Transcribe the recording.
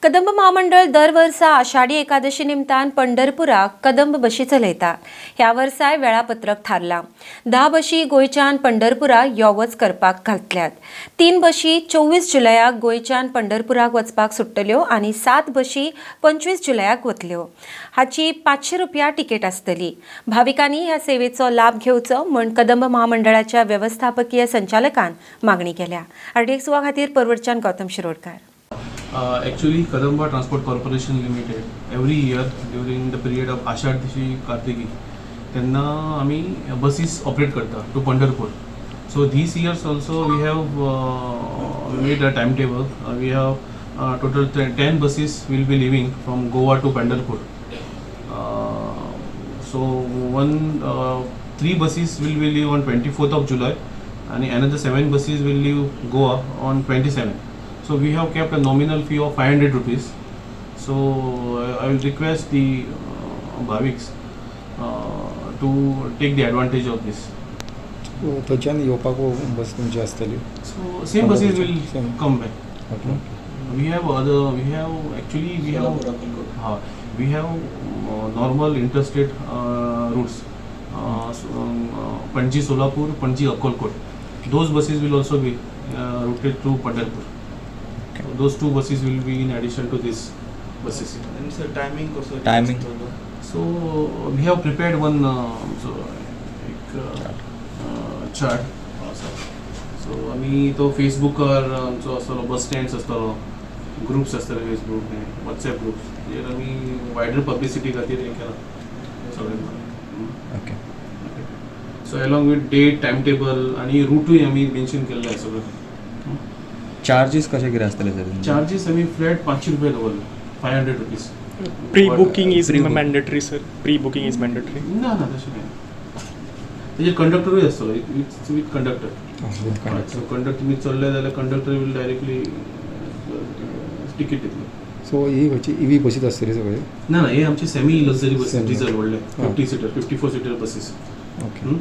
कदंब महामंडळ दर वर्सा आषाढी एकादशी निमतान पंढरपुराक कदंब बशी चलयता. ह्या वर्साय वेळापत्रक थारलां. 10 बशी गोंयच्यान पंढरपुराक यो वच करपाक घातल्यात. तीन बशी 24 जुलयाक गोंयच्यान पंढरपुराक वचपाक सुट्टल्यो आनी सात बशी 25 जुलयाक वतल्यो. हाची 500 रुपया तिकेट आसतली. भाविकांनी ह्या सेवेचो लाभ घेवचो म्हूण कदंब महामंडळाच्या वेवस्थापकीय संचालकान मागणी केल्या. आरडीएक्स गोवा खातीर परवरच्यान Gautam Shirodkar. Actually, Kadamba Transport Corporation Limited every year during the period of Ashadhi Kartiki तेन्ना आमी बसीस ऑपरेट करता to Pandharpur. So these years also we have made a time table. We have total 10 buses will be leaving from Goa to Pandharpur. So one three buses will be leave on 24th of July and another seven buses will leave Goa on 27. So we have kept a nominal fee of 500 rupees. So I will request the Bhaviks to take the advantage of this. थंयच्यान येवपाक बस तुमची आसतली? So same buses will Same. Come back. Okay. We have other, we have actually we have normal interstate routes. So, Panji Solapur, Panji Akkalkot. Those buses will also be routed through Pandharpur. So those two buses will be in addition to these buses. And sir, timing कसो Timing. आसतलो? So we have prepared one so एक chart आसा. So आमी तो फेसबुकार आमचो आसतलो, बस stands आसतलो, groups आसतले, फेसबूक, वॉट्सॅप ग्रुप्स हेर आमी वायडर पब्लिसिटी खातीर हें केलां सगळें. Okay. So along with date, time table आनी रुटूय आमी मेन्शन केल्ले आसा सगळें. चार्जीस कशे कितें आसतले सर तुमचे? चार्जीस आमी फ्लॅट 500 रुपया दवरले, 500 rupees. Pre-booking is Pre-book. Mandatory, sir. Pre-booking is mandatory. ना ना, तशें कांय ना. तेजेर कंडक्टरूय आसतलो, it's with conductor. With conductor. So conductor, तुमी चडले जाल्यार कंडक्टर will directly ticket दितलो. सो ही खंयची इवी बसीच आसतली सगळी? ना ना, हे आमचे सेमी लक्झरी बस. Semi. Diesel व्हडले हा. 50 seater, 54 seater buses. Okay.